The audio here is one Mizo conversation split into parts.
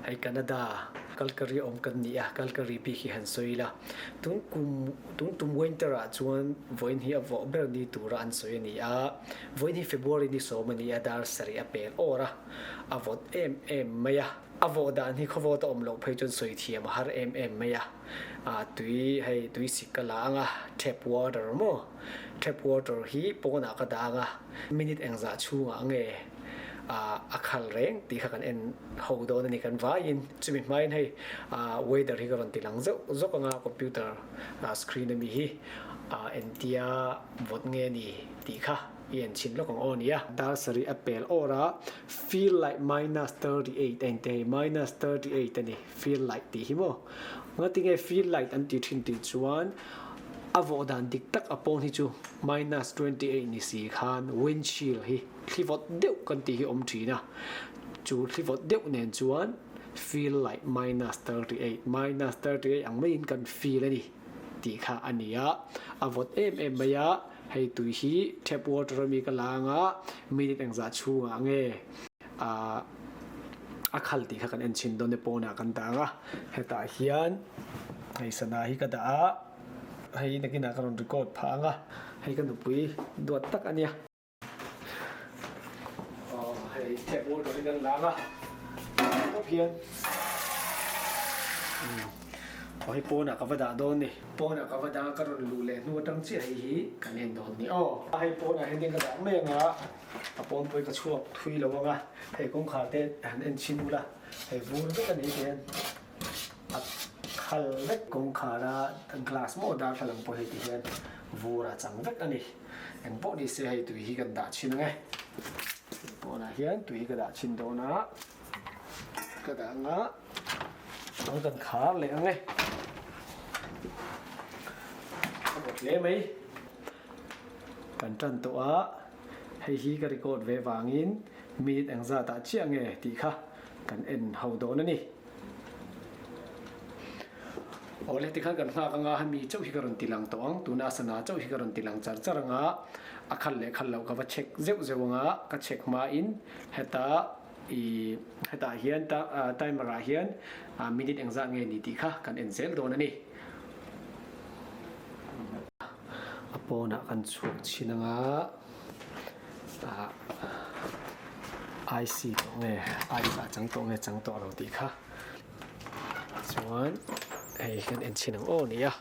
Hei Canada Calgary awm kan ni a, Calgary bik hi han sawi ila. Tun kum tun tum winter ah chuan vawiin hi a vawh ber ni tura an sawi a ni a. Vawiin hi February ni sawm a ni a, dar sarih a pel awr a, a vawt em em mai a. A vawh dan hi khawvawt a awm loh phei chuan sawi thiam a har em em mai a. Ah tui hei tui sik ka la ang a, tap water maw? Tap water hi pawnah ka dah ang a, minute engzah chhungah nge ah a khal reng tih kha kan en ho dawn a ni kan vaiin. Chumi hmain hei ah weather hi ka rawn ti lang zeuh zawk ang a, computer screen ami hi ah entia vawt nge ni tih kha i en chhin lawk ang aw nia. Dar sarih a pel awr a, feel like minus 38 a inti hei, minus 38 a ni. Feel light tih hi maw? Ngatinge feel light an tih thin tih chuan a vawh dan dik tak a pawn hi chu minus 28 ni si khan wind chill hi thli vawt deuh kan tih hi awm thin a, chu thli vawt deuh nen chuan feel light minus 38, minus 38 ang maiin kan feel a ni tih kha a ni a, a vawt em em mai a, hei tui hi tap water ami ka la anga minute engzah chhungah nge ah a khal tih kha kan en chhin dawn e pawnah kan dah ang a hetah hian hei sana hi ka dah a hei nakinah ka rawn record phah ang a hei ka nupui duat tak a nia aw hei tap water hi kan la ang a tawp hian aw hei pawnah ka va dah dawn ni pawnah ka va dah a ka rawn luh leh hnu atang chiah hei hi kan en dawn ni aw hei pawnah hian ka dah mai ang a. A pawn pawhin ka chhuak thui lo ang a, hei kawngkhar te han en chhin ula, hei vur vek a ni tih hian a khal vek kawngkhar a glass maw darthlalang pawh hei ti hian vur a chang vek a ni. Eng pawh ni se hei tui hi kan dah chhin ang e. Pawnah hian tui hi ka dah chhin dawn a, ka dah ang a, bang kan khar leh ang e. A vawt hle mai. Kan tan tawh a. Hei hi ka record ve vangin minute engzat ah chiah nge tih kha kan en ho dawn a ni. Awle tikhan kan nghak anga hemi chauh hi ka rawn ti lang tawh ang, tuna sana chauh hi ka rawn ti lang char char anga a khal leh khal loh ka va check zeuh zeuh anga ka check hmain heta i hetah hian timer ah hian minute engzat nge ni tih kha kan en zel dawn a ni. A pawnah kan chhuak chhin anga ah ice tawh nge ice ah chang tawh nge chang tawh lo tih kha chuan hei kan en chhin ang aw nia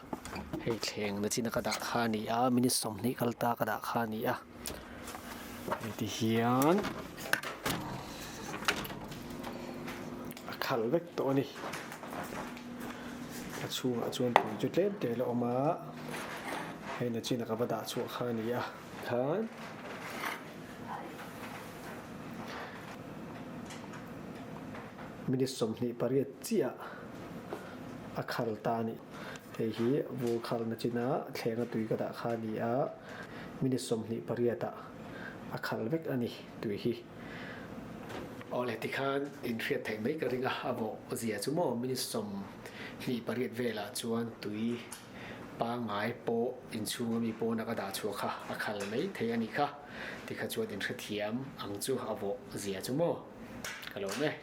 hei thleng na chin a ka dah kha a ni a minute 20 kal ta ka dah kha a ni a hei ti hian a khal vek tawh a ni. A chhungah chuan tui chu tlem tel a awm a, hei nachina ka va dah chhuah kha a ni a khan minute 28 chiah a khal ta a ni. Hei hi vur khal nachina thlenga tui ka dah kha a ni a, minute 28 ah a khal vek a ni tui hi. Awle tikhan inhriat theih mai ka ring a, a vawh zia chu maw minute 28 velah chuan tui pangngai pawh inchhung ami pawna ka dah chhuah kha a khal mai thei a nih kha, tikha chuan inhrethiam ang chu a vawh zia chu maw ka lo awm e.